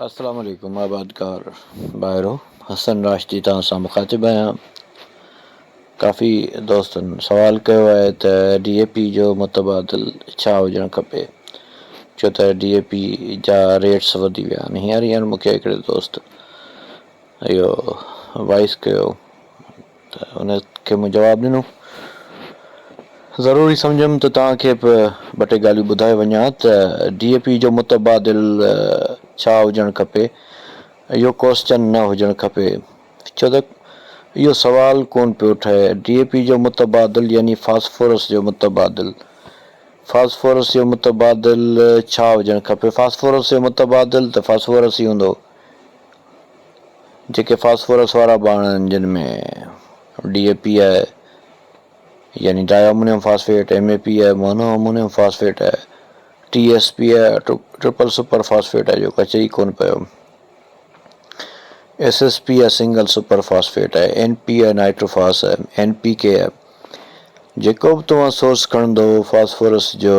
السلام عليڪم آبادگار ڀائرو حسن راشدي توهان سان مخاطب آهيان ڪافي دوستن سوال ڪيو آهي ته ڊي اي پي جو متبادل ڇا هجڻ کپي ڇو ته ڊي اي پي جا ريٽس وڌي ويا آهن هينئر هينئر مونکي هڪڙي دوست اهو وائس ڪيو ته ان کي مون جواب ڏنو. ضروري سمجهيم ته توهان کي به ٻه ٽي ڳالهيون ٻڌائي وڃان ته ڊي اي پي جو متبادل ڇا هجڻ کپي؟ اهو ڪوسچن نه هجڻ کپي ڇو ته اهو سوال ڪونه پيو ٺهي. ڊي اي پي جو متبادل يعني فاسفورس جو متبادل فاسفورس جو متبادل ڇا هجڻ کپي؟ فاسفورس جو متبادل ته فاسفورس ئي هوندو. جيڪي فاسفورس وارا ٻاڻ آهن جن ۾ ڊي اي پي آهي يعني di ammonium phosphate, M A P آهي، مونو امونيم فاسفيٽ آهي، ٽي ايس پي آهي، ٽرپل سپر فاسفيٽ آهي جيڪو اچي ئي ڪونه پيو، ايس ايس پي آهي سنگل سپر فاسفيٽ آهي، اين پي آهي نائٽروفاس آهي، اين پي ڪي آهي. جيڪو به توهان سورس کڻندو فاسفورس جو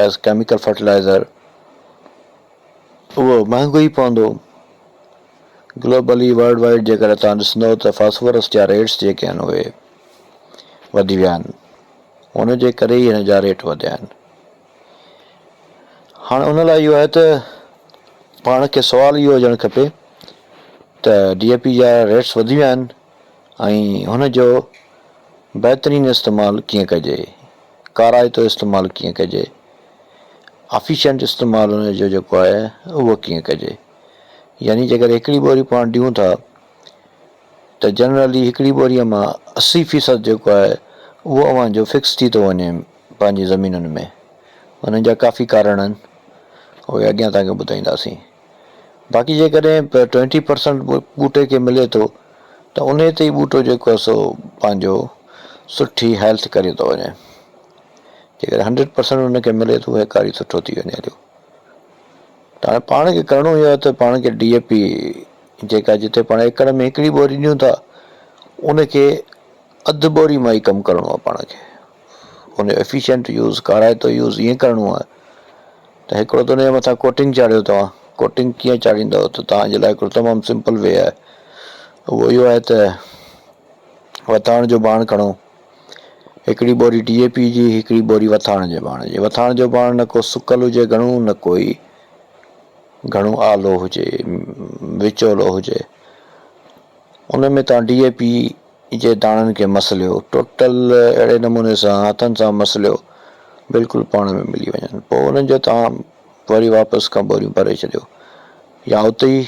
ايز ڪيميڪل فرٽيلائزر اهو مهانگو ئي پوندو. گلوبلي ورلڊ وائيڊ جيڪڏهن توهان ڏسندو ته فاسفورس جا ريٽس جيڪي آهن اهي وڌي ويا آهن ان جي ڪري ئي هن جا ريٽ وڌيا آهن هاڻي ان لاء اهو آهي ته پاڻ کي سوال اهو هجڻ کپي ته ڊي اي پي جا ريٽس وڌي ويا آهن ۽ هن جو بهترين استعمال ڪيئن ڪجي ڪارائتو استعمال ڪيئن ڪجي افيشنٽ استعمال ان جو جيڪو آهي اهو ڪيئن ڪجي يعني جيڪڏهن هڪڙي ٻوري پاڻ ڏيون ٿا ته جنرلي هڪڙي ٻوريء مان 80% جيڪو آهي اهو اوهان جو فڪس ٿي ٿو وڃي پنهنجي زمينن ۾ انهن جا ڪافي ڪارڻ آهن اهي اڳيان توهان کي ٻڌائينداسين باقي جيڪڏهن 20% ٻوٽي کي ملي ٿو ته انهي تي ئي ٻوٽو جيڪو آهي سو پنهنجو سٺي هيلٿ ڪري ٿو وڃي جيڪڏهن 100% ان کي ملي ٿو هيڪاري سٺو ٿي وڃي هليو ته هاڻي پاڻ کي ڪرڻو اهو آهي ته پاڻ کي ڊي اي پي جيڪا جتي پاڻ ايڪڙ ۾ هڪڙي ٻوري ڏيون ٿا ان کي اڌ ٻوري مان ئي ڪم ڪرڻو آهي پاڻ کي ان جو افيشنٽ يوز ڪارائتو يوز ائين ڪرڻو آهي ته هڪڙو ته ان جي مٿان ڪوٽنگ چاڙهيو توهان ڪوٽنگ ڪيئن چاڙهيندو ته توهان جي لاء هڪڙو تمام سمپل وي آهي اهو اهو آهي ته وٿاڻ جو ڀاڻ کڻو هڪڙي ٻوري ڊي اي پي جي هڪڙي ٻوري وٿاڻ جي ڀاڻ جي وٿاڻ جو ڀاڻ نه ڪو سڪل هجي گهڻو نه ڪوئي گهڻو آلو هجي وچولو هجي ان ۾ توهان ڊي اي پي جي داڻن کي مسليو ٽوٽل اهڙي نموني سان هٿن سان مسليو بلڪل پاڻ ۾ ملي وڃن پوء انهن جو توهان وري واپس کان ٻوريون ڀري ڇڏيو يا اتي ئي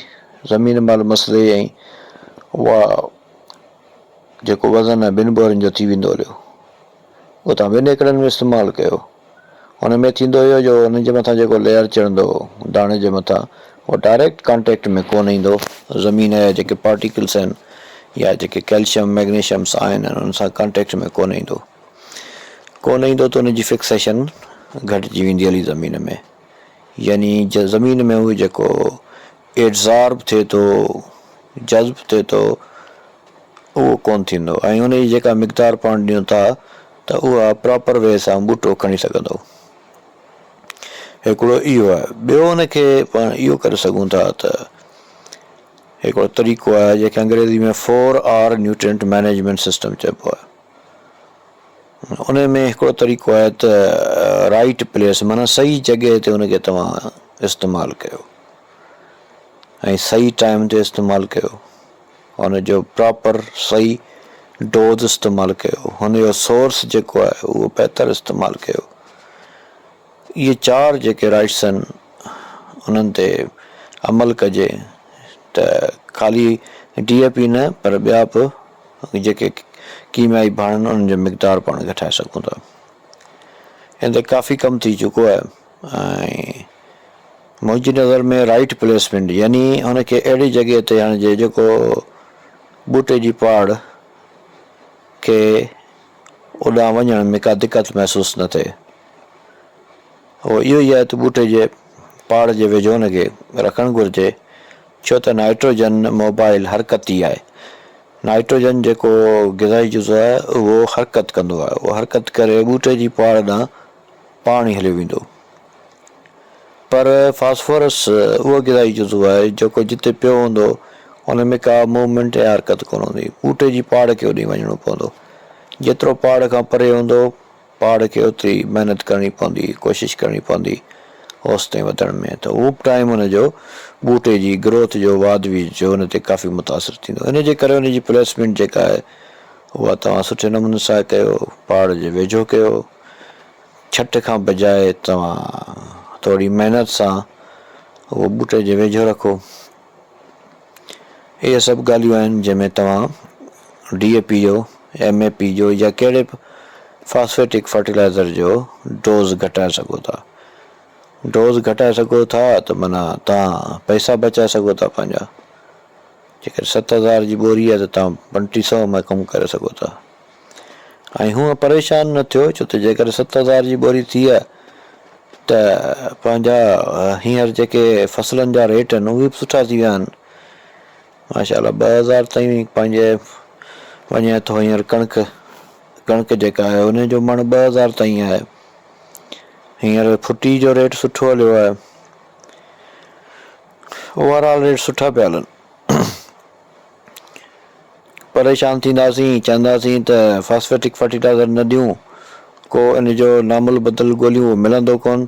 زمين مهل مسلي ۽ اها جيڪو وزن آهي ٻن ٻورين جو ٿي ويندو هليو اهو توهان ٻن ايڪڙن ۾ استعمال ڪيو ان ۾ ٿيندو اهو جو ان جي مٿان جيڪو ليئر چڙهندو داڻي جي مٿان اهو ڊائريڪٽ ڪانٽيڪٽ ۾ ڪونه ايندو زمين جا جيڪي پارٽيڪلس آهن يا جيڪي ڪيلشيم ميگنيشيمس آهن انهن سان ڪانٽيڪٽ ۾ ڪونه ايندو ڪونه ايندو ته ان جي فڪسيشن گهٽجي ويندي هلي زمين ۾ يعني زمين ۾ اهو جيڪو ايڊزارب ٿئي ٿو جذب ٿئي ٿو اهو ڪونه ٿيندو ۽ ان جي جيڪا مقدار پاڻ ڏيون ٿا ته اها پراپر وي سان ٻوٽو کڻي سگهندو. هڪڙو اهو آهي ٻيو ان کي پاڻ اهو ڪري سگهون ٿا ته هڪڙو طريقو آهي جنهن کي انگريزي ۾ four R nutrient management system چئبو آهي ان ۾ هڪڙو طريقو آهي ته رائٽ پليس معنيٰ صحيح جڳهه تي ان کي توهان استعمال ڪيو ۽ صحيح ٽائيم تي استعمال ڪيو ان جو پراپر صحيح ڊوز استعمال ڪيو هن جو سورس جيڪو آهي اهو بهتر استعمال ڪيو اهي چار جيڪي رائٽس آهن انهن تي عمل ڪجي ته خالي ڊي اي پي نه پر ٻيا به جيڪي ڪيميائي ڀاڻ آهن انهن جو مقدار پاڻ گهٽائي سگهون ٿا ان تي ڪافي ڪم ٿي چڪو آهي ۽ منهنجي نظر ۾ رائيٽ پليسمينٽ يعني ان کي اهڙي جڳهه تي هڻجي جيڪو ٻوٽي جي پاڙ کي اوڏانهن وڃڻ ۾ ڪا دقت محسوس نه ٿئي. اهو اهو ئي آهي ته ٻوٽي جي پاڙ جي ويجهو ان کي رکڻ گهرجي ڇو ته نائٽروجن موبائل حرڪتي آهي. نائٽروجن جيڪو غذائي جزو آهي اهو حرڪت ڪندو آهي اهو حرڪت ڪري ٻوٽي جي پاڙ ڏانهن پاڻ ئي هليو ويندو. پر فاسفورس اهو غذائي جزو آهي جيڪو جتي پيو هوندو ان ۾ ڪا موومينٽ يا حرڪت ڪونه هوندي. ٻوٽي جي پاڙ کي اوڏي وڃڻو پوندو. جيترو پاڙ کان پري هوندو پاڙ کي اوتري محنت ڪرڻي پوندي، ڪوشش ڪرڻي پوندي اوستائين وڌڻ ۾ ته اهو به ٽائيم ان جو ٻوٽي جي گروٿ جو واڌ ويجهه جو ان تي ڪافي متاثر ٿيندو. ان جي ڪري ان جي پليسمينٽ جيڪا آهي اها توهان سٺي نموني سان ڪيو، پاڙ جي ويجهو ڪيو. ڇٽ کان بجاء توهان ٿوري محنت سان اهو ٻوٽي جي ويجهو رکو. اهي سڀ ڳالهيون آهن جنهن ۾ توهان ڊي اي پي جو، ايم اي پي جو يا ڪهڙي به فاسفيٽڪ فرٽيلائزر جو ڊوز گهٽائي سگهو ٿا. ڊوز گهٽائي سگهو ٿا ته معنيٰ توهان پئسا بچائي سگهو ٿا پنهنجا. جيڪڏهن 7000 جي ٻوري آهي ته توهان 35 سو ۾ ڪم ڪري سگهو ٿا. ۽ هونء پريشان نه ٿيو ڇو ته جيڪڏهن 7000 جي ٻوري ٿي آهي ته پنهنجا هينئر جيڪي فصلن جا ريٽ آهن اهي به سٺا ٿي ويا آهن ماشاء الله 2000 تائين پنهنجي وڃي ٿو هينئر ڪڻڪ ڪڻڪ جيڪا آهي ان جو مڻ 2000 تائين آهي هينئر ڦٽي جو ريٽ سٺو هليو آهي اوور آل ريٽ سٺا پيا هلن پريشان ٿينداسين، چونداسين ته فاسفيٽڪ فرٽيلائزر نه ڏيون، ڪو ان جو نعم البدل ڳوليون اهو ملندو ڪونه،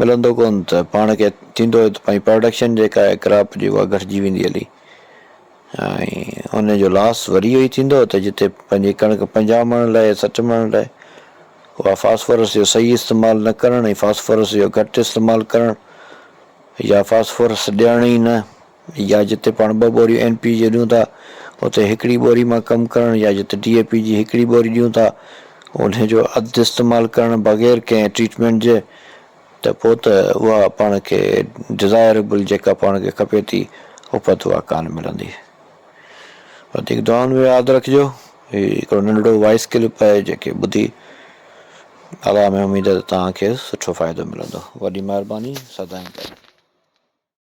ملندو ڪونه ته پاڻ کي ٿيندو ته پنهنجي پراڊڪشن جيڪا آهي ڪراپ جي اها گهٽجي ويندي هلي ۽ ان جو لاس وري اهو ئي ٿيندو ته جتي پنهنجي ڪڻڪ 50 مڻ لهي 60 مڻ لهي اها فاسفورس جو صحيح استعمال نه ڪرڻ ۽ فاسفورس جو گهٽ استعمال ڪرڻ يا فاسفورس ڏيڻ ئي نه يا جتي پاڻ ٻه ٻوريون اين پي جي ڏيون ٿا اتي هڪڙي ٻوري مان ڪم ڪرڻ يا جتي ڊي اي پي جي هڪڙي ٻوري ڏيون ٿا انهي جو اڌ استعمال ڪرڻ بغير ڪنهن ٽريٽمينٽ جي ته پوء ته اها پاڻ کي ڊزائريبل جيڪا پاڻ کي کپي ٿي اپت اها ڪانه ملندي. وڌيڪ دعائن ۾ ياد رکجو. هي هڪڙو ننڍڙو وائس ڪلپ آهي جيڪي ٻڌي الله ۾ اميد ته توهان کي سٺو فائدو ملندو. وڏي مهرباني سدائين گڏ.